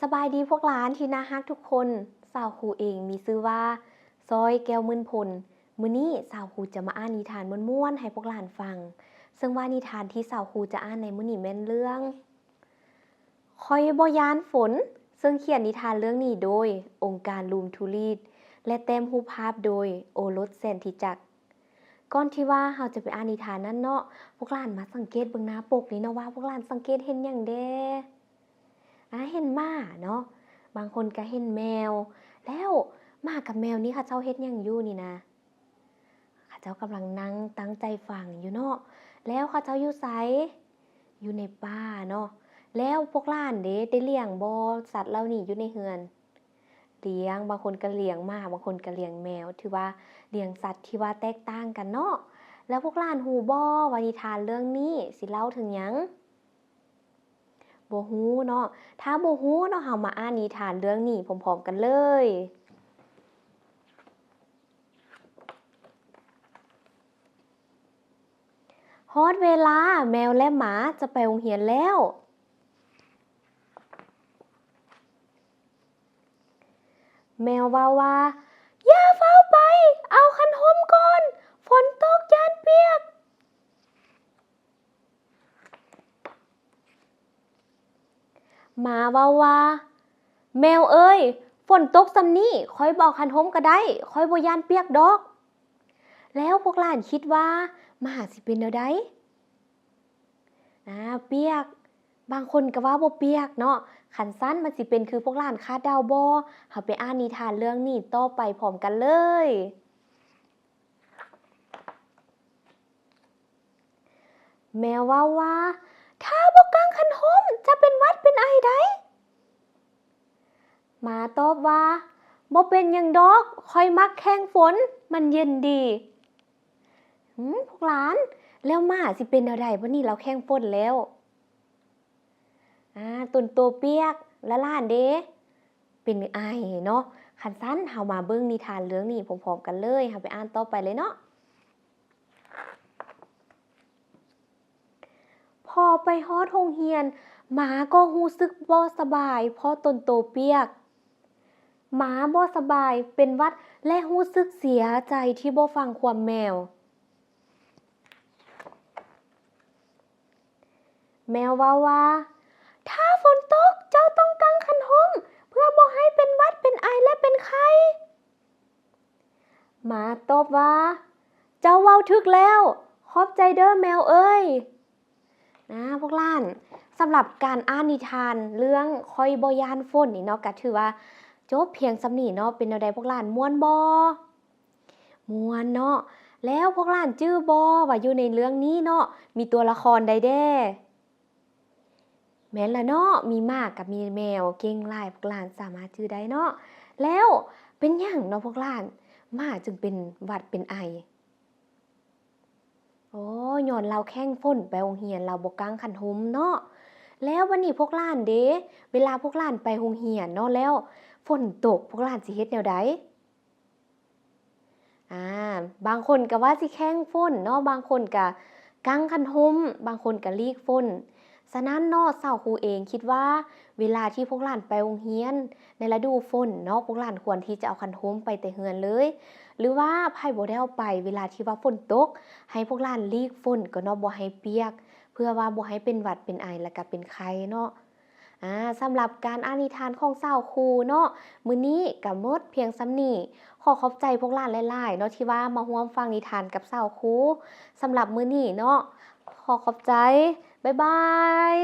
ສະບາຍດີພວກຫຼານທີ່ໜ້າຮັກທຸກຄົນ. ສາວຄູເອງມີຊື່ວ່າ ຊອຍ ແກ້ວໝື່ນພົນ. ມື້ນີ້ສາວຄູຈະມາອ່ານນິທານມ່ວນໆໃຫ້ພວກຫຼານຟັງ, ເຊິ່ງວ່ານິທານທີ່ສາວຄູຈະອ່ານໃນມື້ນີ້ແມ່ນເລື່ອງ ຂ້ອຍບໍ່ຢ້ານຝົນ, ເຊິ່ງຂຽນນິທານເລື່ອງນີ້ໂດຍ ອົງການ Room to Read ແລະ ແຕ້ມຮູບພາບໂດຍ ໂອລົດ ແສນທິຈັກ. ກ່ອນທີ່ວ່າເຮົາຈະໄປອ່ານນິທານນັ້ນເນາະ, ພວກຫຼານມາສັງເກດເບິ່ງໜ້າປົກນີ້ເນາະ ວ່າພວກຫຼານສັງເກດເຫັນຫຍັງແດ່? ອາ ເຫັນໝາເນາະ, ບາງຄົນກໍເຫັນແມວ. ແລ້ວໝາກັບແມວນີ້ເຂົາເຈົ້າເຮັດຫຍັງຢູ່ນີ້ນະ? ເຂົາເຈົ້າກຳລັງນັ່ງຕັ້ງໃຈຟັງຢູ່ເນາະ. ແລ້ວເຂົາເຈົ້າຢູ່ໃສ? ຢູ່ໃນປ່າເນາະ. ແລ້ວພວກຫຼານເດ ໄດ້ລ້ຽງບໍ່ ສັດເຫຼົ່ານີ້ຢູ່ໃນເຮືອນ? ລ້ຽງ, ບາງຄົນກໍລ້ຽງໝາ, ບາງຄົນກໍລ້ຽງແມວ, ຖືວ່າລ້ຽງສັດທີ່ວ່າແຕກຕ່າງກັນເນາະ. ແລ້ວພວກຫຼານຮູ້ບໍ່ວ່ານິທານເລື່ອງນີ້ຊິເລົ່າເຖິງຫຍັງ? ບໍ່ຮູ້ເນາະ. ຖ້າບໍ່ຮູ້ເນາະ, ເຮົາມາອ່ານນິທານເລື່ອງນີ້ພ້ອມໆກັນເລີຍ. ຮອດເວລາແມວແລະໝາຈະໄປໂຮງຮຽນແລ້ວ. ແມວເວົ້າວ່າ, ຢ່າຟ້າວໄປ, ເອົາຄັນຮົ່ມກ່ອນ, ຝົນຕົກ ຢ້ານປຽກ. ໝາເວົ້າວ່າ, ແມວເອີຍ, ຝົນຕົກສ່ຳນີ້ ຂ້ອຍບໍ່ເອົາຄັນຮົ່ມກໍໄດ້, ຂ້ອຍບໍ່ຢ້ານປຽກດອກ. ແລ້ວພວກຫຼານຄິດວ່າໝາຊິເປັນແນວໃດ? ອາ ປຽກ, ບາງຄົນກໍວ່າບໍ່ປຽກເນາະ. ຄັນຊັ້ນມັນຊິເປັນຄືພວກຫຼານຄາດເດົາບໍ່? ເຮົາໄປອ່ານນິທານເລື່ອງນີ້ຕໍ່ໄປພ້ອມກັນເລີຍ. ແມວເວົ້າວ່າ, ຖ້າບໍ່ກາງຄັນຮົ່ມຈະເປັນຫວັດເປັນໄອໄດ໋. ໝາຕອບວ່າ, ບໍ່ເປັນຫຍັງດອກ, ຂ້ອຍມັກແຂ້ງຝົນ, ມັນເຢັນດີ. ຫືມ ພວກຫຼານ, ແລ້ວໝາຊິເປັນແນວໃດ ບັດນີ້ລາວແຂ້ງຝົນແລ້ວ? ອາ ຕົນໂຕປຽກ ແລະ ຫຼານເດ ເປັນໄອເນາະ. ຄັນຊັ້ນເຮົາມາເບິ່ງນິທານເລື່ອງນີ້ພ້ອມໆກັນເລີຍ. ເຮົາໄປອ່ານຕໍ່ໄປເລີຍເນາະ. ພໍໄປຮອດໂຮງຮຽນ, ໝາກໍຮູ້ສຶກບໍ່ສະບາຍເພາະຕົນໂຕປຽກ. ໝາບໍ່ສະບາຍ, ເປັນຫວັດ ແລະ ຮູ້ສຶກເສຍໃຈທີ່ບໍ່ຟັງຄວາມແມວ. ແມວເວົ້າວ່າ, ຖ້າຝົນຕົກເຈົ້າຕ້ອງກາງຄັນຮົ່ມ ເພື່ອບໍ່ໃຫ້ເປັນຫວັດເປັນໄອ ແລະ ເປັນໄຂ້. ໝາຕອບວ່າ, ເຈົ້າເວົ້າຖືກແລ້ວ, ຂອບໃຈເດີແມວເອີຍ. ນາ ພວກຫຼານ, ສຳລັບການອ່ານນິທານເລື່ອງຂ້ອຍບໍ່ຢ້ານຝົນນີ້ເນາະ ກະຖືວ່າຈົບພຽງສ່ຳນີ້ເນາະ. ເປັນແນວໃດພວກຫຼານ, ມ່ວນບໍ່? ມ່ວນເນາະ. ແລ້ວພວກຫຼານຈື່ບໍ່ວ່າຢູ່ໃນເລື່ອງນີ້ເນາະ ມີຕົວລະຄອນໃດແດ່? ແມ່ນລະເນາະ, ມີໝາກັບມີແມວ. ເກັ່ງຫຼາຍ, ພວກຫຼານສາມາດຈື່ໄດ້ເນາະ. ແລ້ວເປັນຫຍັງເນາະພວກຫຼານ, ໝາຈຶ່ງເປັນຫວັດເປັນໄອ? ອໍ ຍ້ອນລາວແຂ້ງຝົນໄປໂຮງຮຽນ, ລາວບໍ່ກາງຄັນຮົ່ມເນາະ. ແລ້ວບັດນີ້ພວກຫຼານເດ, ເວລາພວກຫຼານໄປໂຮງຮຽນເນາະ, ແລ້ວຝົນຕົກ, ພວກຫຼານຊິເຮັດແນວໃດ? ອາ ບາງຄົນກໍວ່າຊິແຂ້ງຝົນເນາະ, ບາງຄົນກໍກາງຄັນຮົ່ມ, ບາງຄົນກໍຫຼີກຝົນ. ສະນັ້ນເນາະ, ສາວຄູເອງຄິດວ່າ ເວລາທີ່ພວກຫຼານໄປໂຮງຮຽນໃນລະດູຝົນເນາະ, ພວກຫຼານຄວນທີ່ຈະເອົາຄັນຮົ່ມໄປແຕ່ເຮືອນເລີຍ, ຫຼືວ່າໃຜບໍ່ໄດ້ເອົາໄປ ເວລາທີ່ວ່າຝົນຕົກ, ໃຫ້ພວກຫຼານຫຼີກຝົນກ່ອນເນາະ, ບໍ່ໃຫ້ປຽກ, ເພື່ອວ່າບໍ່ໃຫ້ເປັນຫວັດເປັນໄອ ແລ້ວກໍເປັນໄຂ້ເນາະ. ອາ ສຳລັບການອ່ານນິທານຂອງສາວຄູເນາະ ມື້ນີ້ກໍໝົດພຽງສ່ຳນີ້. ຂໍຂອບໃຈພວກຫຼານຫຼາຍໆເນາະ ທີ່ວ່າມາຮ່ວມຟັງນິທານກັບສາວຄູ. ສຳລັບມື້ນີ້ເນາະ ຂໍຂອບໃຈ. ບາຍບາຍ.